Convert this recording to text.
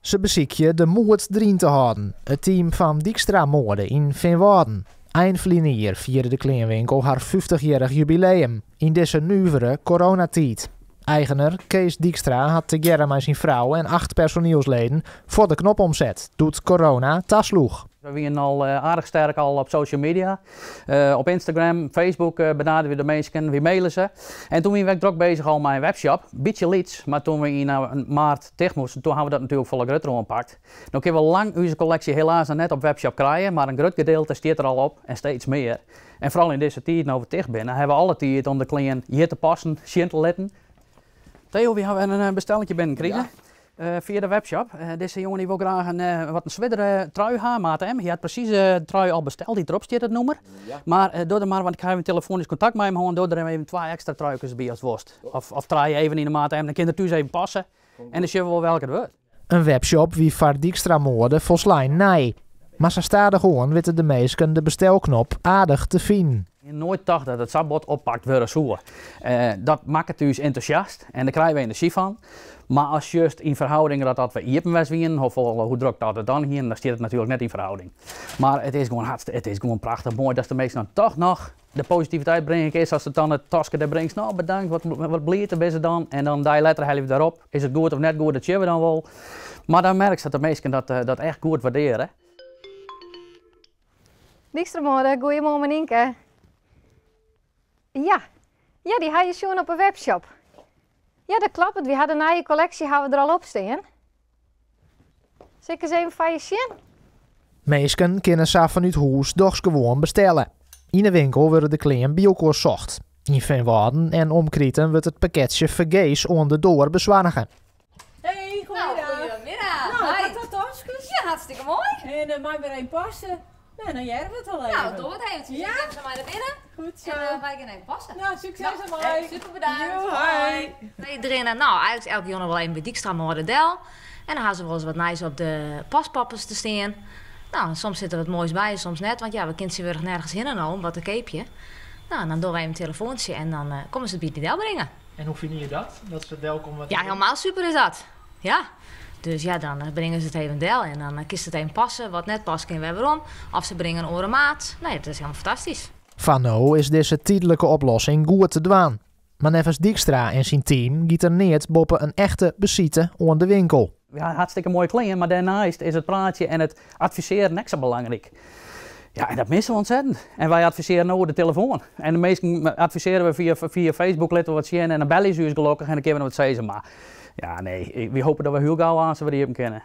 Se besykje de moed deryn te hâlden, it team fan Dykstra Moade yn Feanwâlden. Ein ferline jier fierde de kleanwinkel har fyftichjierrich jubileum yn dizze nuvere coronatiid. Eigener Kees Dykstra hat tegearre mei syn frou en acht personielsleden foar de knop omset doe't corona tasloech. We wienen al aardich sterk al op social media. Op Instagram, Facebook benaderden we de minsken, we mailen se. En toen wienen we ek drok bezich al mei in webshop. Bytsje lyts, mar toen we yn maart ticht moasten, toen hawwe we dat natuerlik folle grutter oanpakt. No kinne we lang ús kolleksje helaas noch net op webshop krije, mar in grut gedeelte stiet der al op en steeds mear. En foaral yn dizze tiid no we ticht binne, hawwe we alle tiid om de klean hjir te passen, sjen te litten. Theo, wy hawwe in bestellingje binnen krigen fia de webshop. Dizze jonge dy wol graach in wat in swierdere trui ha, maat M. Hy hat presys de trui al besteld dy't derop stiet, it nûmer. Mar doch der mar, want ik ha even telefoanysk kontakt mei him hân, doch der even twa ekstra truikes by ast wolst. Of trije even yn de maat M, dan kin er thús even passe en dan sjogge we wol welke it wurdt. In webshop wie foar Dykstra Moade folslein nij. Mar sa stadichoan witte de minsken de bestelknop aardich te finen. Ik hie noait tocht dat it sa bot oppakt wurde soe. Dat makket ús entûsjast en dêr krije we enerzjy fan. Mar ast sjochst yn ferhouding dat as we iepen west wienen, hoefolle, hoe drok dat we it dan hienen, dan stiet it natuerlik net yn ferhouding. Mar it is gewoan hartst, it is gewoan prachtich moai datst de minsken dan toch noch de positiviteit bringe kinst ast it dan it taske dêr bringst. No bedankt, wat, wat bliid binne se dan. En dan in dei letter helje we it wer op. Is it goed of net goed, dat sjogge we dan wol. Mar dan merkst dat de minsken dat, dat echt goed waardearje. Dykstra Moade, goeiemoarn mei Nynke. Ja, ja dy ha je sjoen op 'e webshop. Ja, dat kloppet, wy ha de nije kolleksje hawwe der al op stean. Sil ik ris even foar je sjen? Minsken kinne sa fanút hûs dochs gewoan bestelle. Yn 'e winkel wurde de klean by elkoar socht. Yn Feanwâlden en omkriten wurdt it pakketsje fergees oan de doar besoarge. Hey, goedemiddag. Nou, goedemiddag. Nou, Hi. wat dat taskes? Ja, hartstikke moai. En mei wer even passen. Nou, dan hearre we it al even. Nou, doe it eventsjes. Ja? Ik gean sa mei nei binnen. Goed zo. En wy gean even passen. Nou, sukses Nou, ermei. hey, super bedankt. Jo, hoi. Wy rinne nou eigentlik elke jûn wel even by Dykstra Moade del. En dan ha se wolris wat nijs op de paspoppers te stean. Nou, en soms sit der wat moais by en soms net, want ja, we kinne tsjintwurdich nergens hinne no om wat te keapjen. Nou, en dan dogge we even in telefoantsje en dan komme se it by dy delbringe. En hoe fine je dat? Dat se delkomme? Ja, helemaal super is dat. Ja. Dus ja, dan bringe se it even del en dan kinst it even passe. Wat net past kin wer werom. Of se bringe in oare maat. Nee, dat is helemaal fantastysk. Foar no is dizze tydlike oplossing goed te dwaan. Mar neffens Dykstra en syn team giet der neat boppe in echte besite oan de winkel. Ja, hartstikke moaie klean, mar dêrneist is it praatsje en it advisearjen ek sa belangryk. Ja, en dat misse we ontzettend. En wy advisearje no oer de telefoan. En de minsken advisearje we fia Facebook, litte we wat sjen en dan belje se ús gelokkich en dan kinne we noch wat sizze. Mar ja, nee, wy hoopje dat we hiel gau aanst wer iepen kinne.